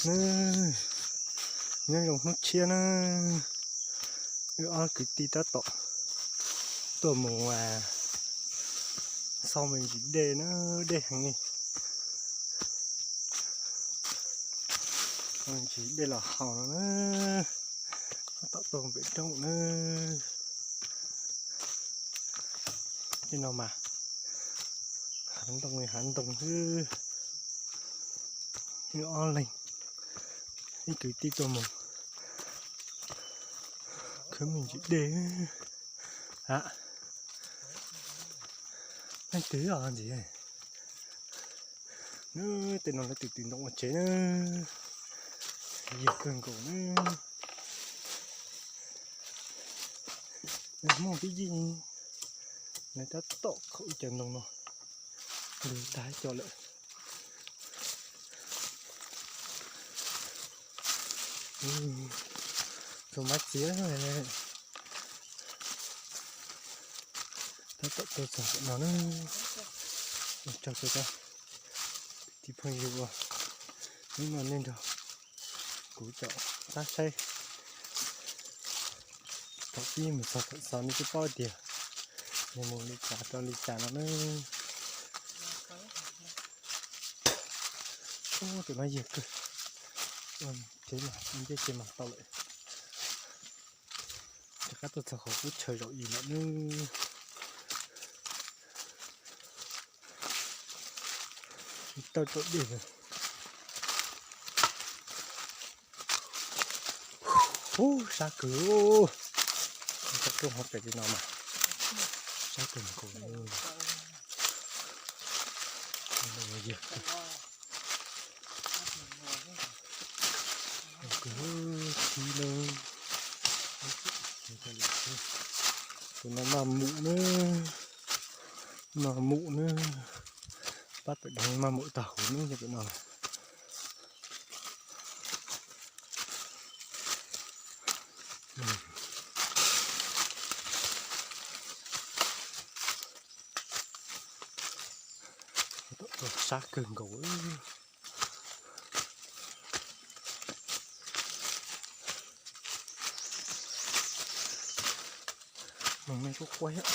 Nyob zoo hnub tshiab na, wb ob kwv tij tab tom tuaj mus xauj me ntsis dej na, dej heev li. Me ntsis dej los haus no na, tab tom tuaj pem roob na. Tej no mas hav ntoo li hav ntoo xwb. Wb ob leeg, ib kwv tij tuaj mus khwv me ntsis dej. A, leej twg os ntxim. Tej no lawv tus twg ntoo ua tsev na, yag kawg nkaus na. Nws muaj tib yij, nws tab tom khaum ib co ntoo no, nws tag ib co lawm. Tsuas mab txiav, tab tom tuaj txog ntawm no na. Ua tsaug rau cov kwv tij phooj ywg uas hnub no nej nrog kuv caum tab saib thaum pib mus txog thaum xaus, nej twb paub tias nws mus li cas rau li cas no na. Ub, tus no yag kawg, tsev mas nce tsev mas tau lawm. Rov qab tuaj txog qhov qub chaw zaum ib lawm nawb. Tawm rau dej. Ub, sab kawg. Tau rooj hauv pem li no mas sab kawg nkaus li. Kawg thiab na. Tus no maj mum na, maj mum na. Pab pem deev maj mum tag huv nub cov pem no. Sab kawg nkaus. Mus me kuj quaj thiab.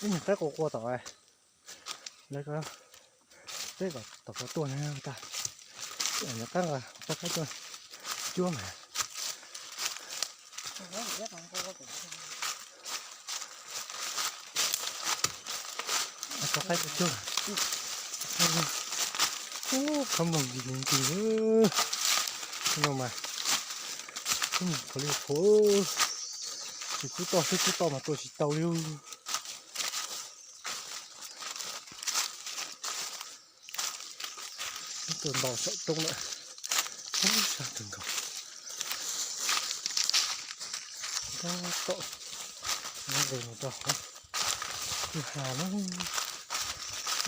Ib nyuag qaib qua qua tom, lawv ko, peb kom tom ko tuaj na tas. Nyuag qab nqa txoj qaib tuaj cuab mas. Txoj qaib tuaj cuab. Ub, qhov mloog ntsis ntsis no mas, qhov li qhuav, tsis kub toj xwb, kub toj mas tua tsis tau li. Tuaj nto saum roob lawm. Ub, sab kawg nkaus. Tab tom nqes mus rau hauv kwj ha na.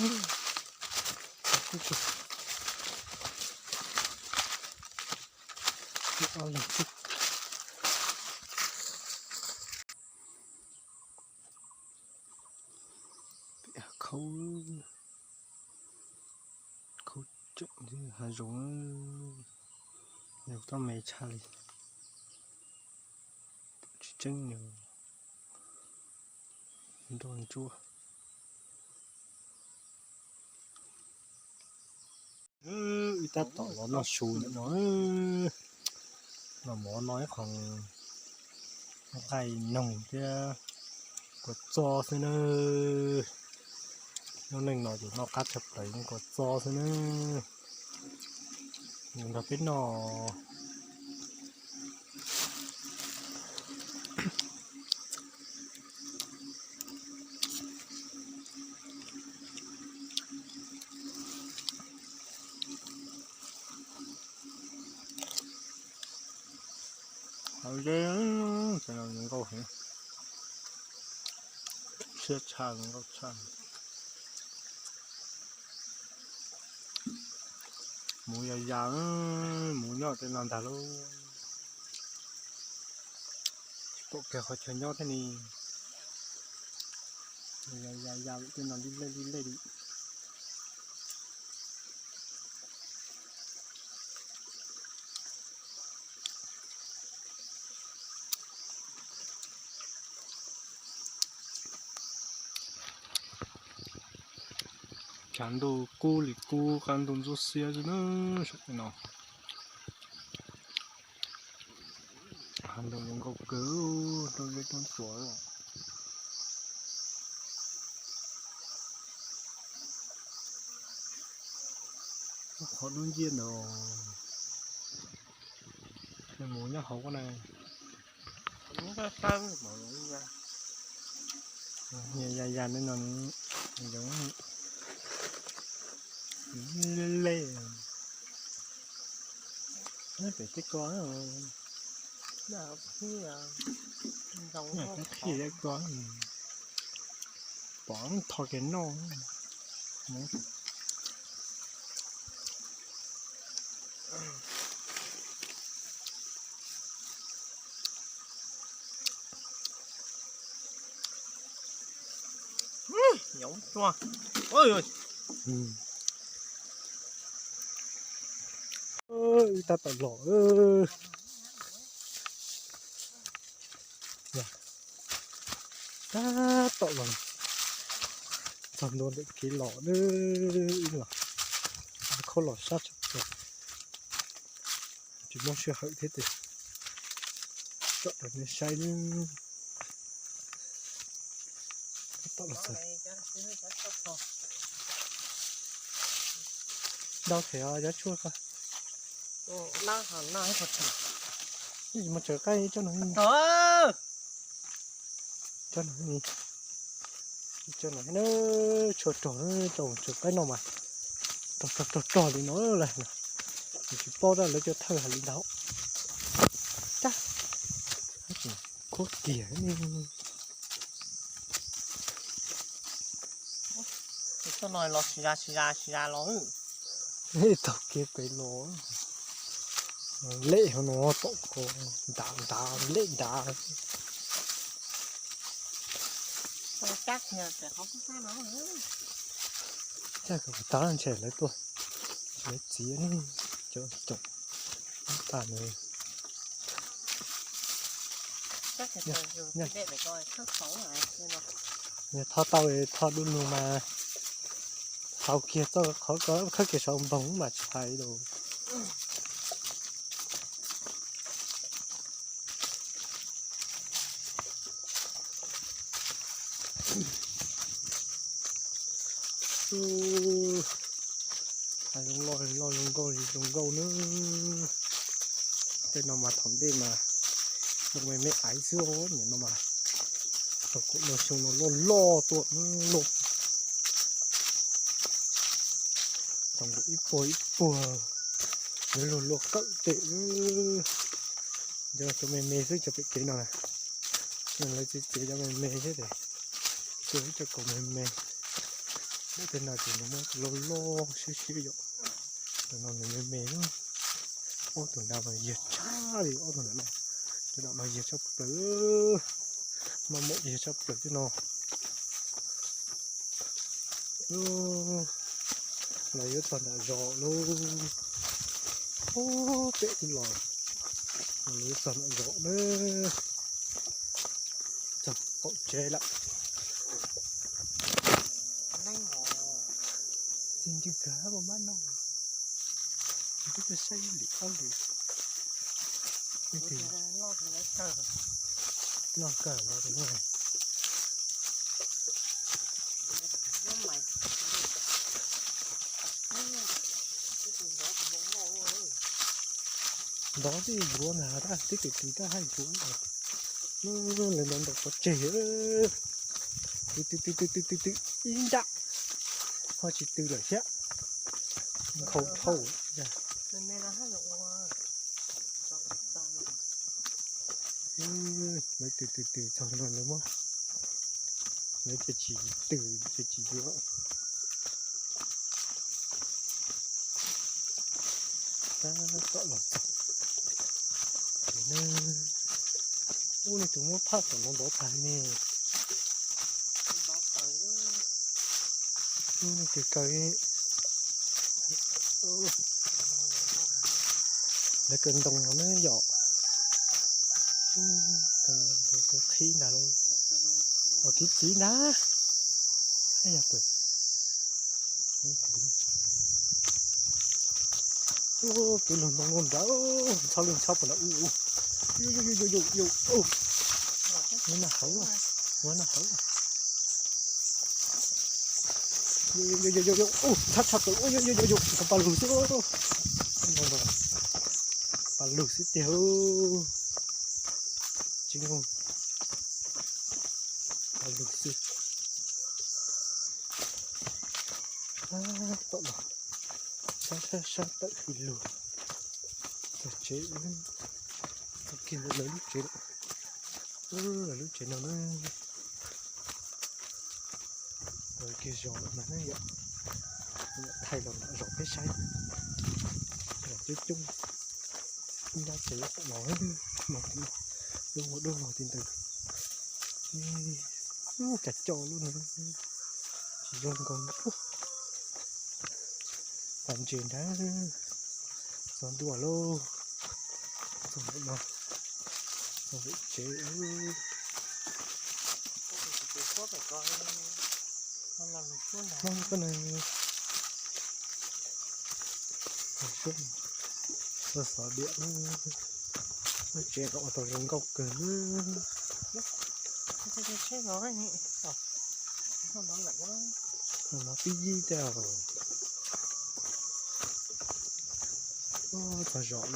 Ub, kub kawg. Ob leeg xwb. Khaub, khaub tseem hav zoov, yog toj me tshaj li, tsis tseeb nroj ntsuab. Wb tab tom los noj su ntawm no, noj mov no ib qho nqaij noog thiab kua txob xwb na. Lub neej no ces noj qab tshaj plaws kua txob xwb na. Nrog peb noj. Hauv zeb, cov no nkauj heev, siab tshaj, nkauj tshaj. Muv yos yas, muv nyob tej no ntag lauj. Tsis pom kiag qhov chaw nyob thiab ne. Ya ya ya, tej no lij lej lij lej li. Tshav ntuj kub li kub, qab ntuj ntxub xiab xwb na. Saum no, ntuj zoo nkauj kawg, roob zeb roob tsuas. Qhov dub nciab ntawd, mus nyob hauv na. Ya ya ya, no yoov le, pem tej ko, pem tej ko, pom tho kev noj. Yoov tsuag. Wb tab tom los, tab tom los txog ntua ntawm kev los na, wb los khaub los sab tshaj plaws, tsis muaj sij hawm thiab ces tsom rau nej saib. Tab tom los txog. Dau them os, cov tshuaj ko. Mus tsaws qaib tsob no, tsob no, tsob no, tshuaj rog, coj mus tsaws qaib noj mas rog rog rog rog li no lawm. Tsis paub tab lawv cov thawj hais li ntawd. Cab, khuab kiag. Tsob no los tsis zas tsis zas tsis zas los. Taug kev pem los, lej hauv no tom ko, ntav ntav lej ntav. Caj kom tav ntshe lawv tuaj, lawv txiav ne, cov coom tas nws. Yog tho tau, tho du lug mas haus kiag txoj qhov ko khawb kiag saum npoog mas tsis hais lus. Zoo loj, loj zoo nkauj li zoo nkauj na. Tej no mas thaum ntej mas zoo me me aiv xwb, nim no mas thaum kuv no xyoo no loj loj tuaj loj, thaum kuv ib puag ib puag, yuav luag luag kawm tes. Cov me me xwb, cov pem kev no na, lawv txiav txiav cov me me thiab ces txiav ib co kaus me me. Tej no ces nws muab loj loj siab siab yom. Cov no nws me me, ob tug nrad mas yag tshaj li ob tug nrad na. Cov no mas yag tshaj plaws, maj mam yag tshaj plaws tej no. Los yuav txog nram zos lawm, pem twb los, los yuav txog nram zos na, txog qaum tsev lawm. Txiv ntws kawg mas mab no, twb tuaj saib ib lwm ob lwm. Loj kawg los. Ntov tib yuav ntag, tab tib tw tw tab haj yuav. Lawv ntov ntov pov tseg, tw tw tw tw tw tw tw ib nrab ho tsis tw lawm thiab. Nkhaus dhau. Lawv tw tw tw txog no lawv muab, lawv ces tsis tw, ces tsis yuav. Tab tom los txog. Ub, nej tus muab phaj tom no ntov tag ne. Tig kawg li. Lawv kaw ntoo no na yom. Kaw ntoo kaw qhib ntag lauj. Ua kiv txiv ntag. Yog pw. Kev lug ntoo nrad, ntxhab lug ntxhab puas nrad u. Muab noj hauv, muab noj hauv. Ntxhab tshaj plaws, yus yus yus yus, tsis tau pas lug xwb. Pas lug xwb tiag. Tsis, pas lug xwb. Tom no sab sab sab tawm hws lug txog tsev, txog kiag lawv lub tsev, lawv lub tsev no na. Kiag zos lawm mas yom, thaij los zos peb saib, zos coob coob, ib nrab tsev tom no, no tim no, dub vog dub vog tim ntawd. Cas coj lub no tsis zoo nkaus. Pas ntses nrad, txog ntua lauj, txog ntawm no, txog ntawm tsev. Hmoob koj ne, xov diam, lub tsev no ua tau zoo nkauj kawg. No pib yib tiag. Txog zos,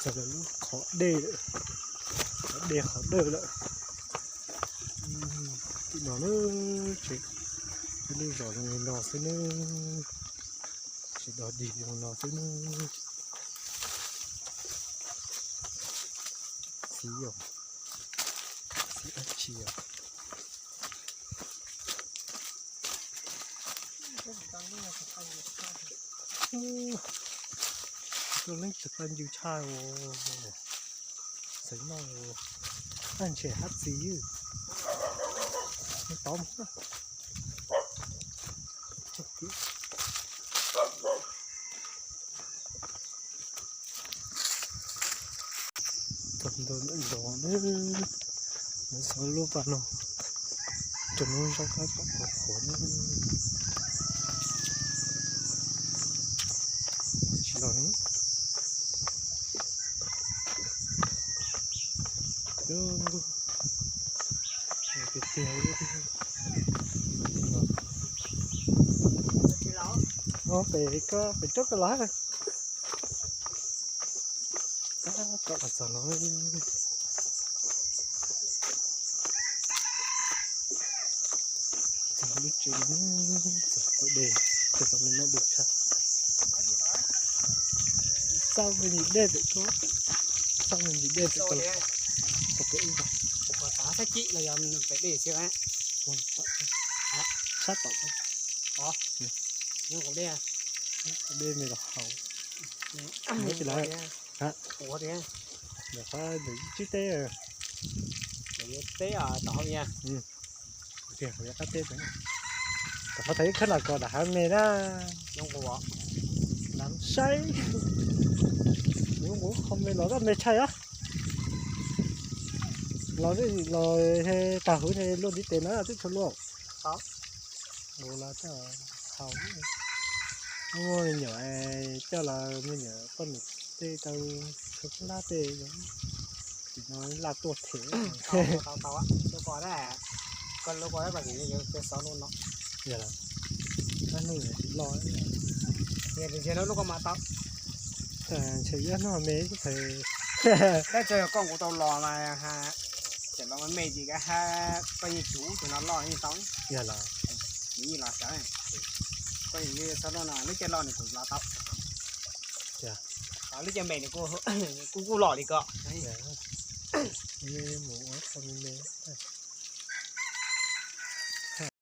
txog lub qhov dej lawm, qhov dej qhov dawj lawm. Tim no na, tsev, lub zos zoo li no xwb na, tsev dog dig zoo no xwb na. Txiv os, txiv dab tsi os? Leej twg qab ncw tshaj os. Xeev no, aj ntshe hab txiv, tov. Txog ntua ntawm zos na, lawv xov lub pas no, tsuas muab zaub qab tom qhuav qhuav na. Tsis los li. Tiag tiag. Pem ko, pem roob ko los. Tab tom los txog no, txog lub tsev, txog qhov dej, txog qhov dej no dub tshaj. Xauj me ntsis dej pem ko, xauj me ntsis dej pem ko, pem ib ko. Xab cim los yog pem dej xwb. Sab tom, nyob dej, dej me los haus. Muab tsis lawv, ua tiag, ntawm qhov ntawm tsib teb, teb tom hauv, tiag qab teb, tom qhov tau ib khab nas kos nram hav me na. Lam saib, nws ua qho me los zaj me tshaj os. Los, los tag huv luaj ntiv tes na twb tshua luaj. Ua los tau haus, muaj me nyuam coj los me nyuam poj niam tej tau tshuav lab tej, tim no laj tuaj them. Tau, tau, tau, lub ko, koj lub ko, koj tseem yuav xov lub no. Yog lawm, hnub tsis loj, yog tias lub ko mas tau. Ntshe ib hnub me xwb. Tab sis yog koj kuv tau los mas, tseem los me me ces koj yeej tsum ces no loj yeej tau. Yog lawm, yeej los sawv, koj yeej xov lub no lub caij loj nws kuj los tau. Lub caij me nws kuj, kuj los li ko. Mus ua qho me me.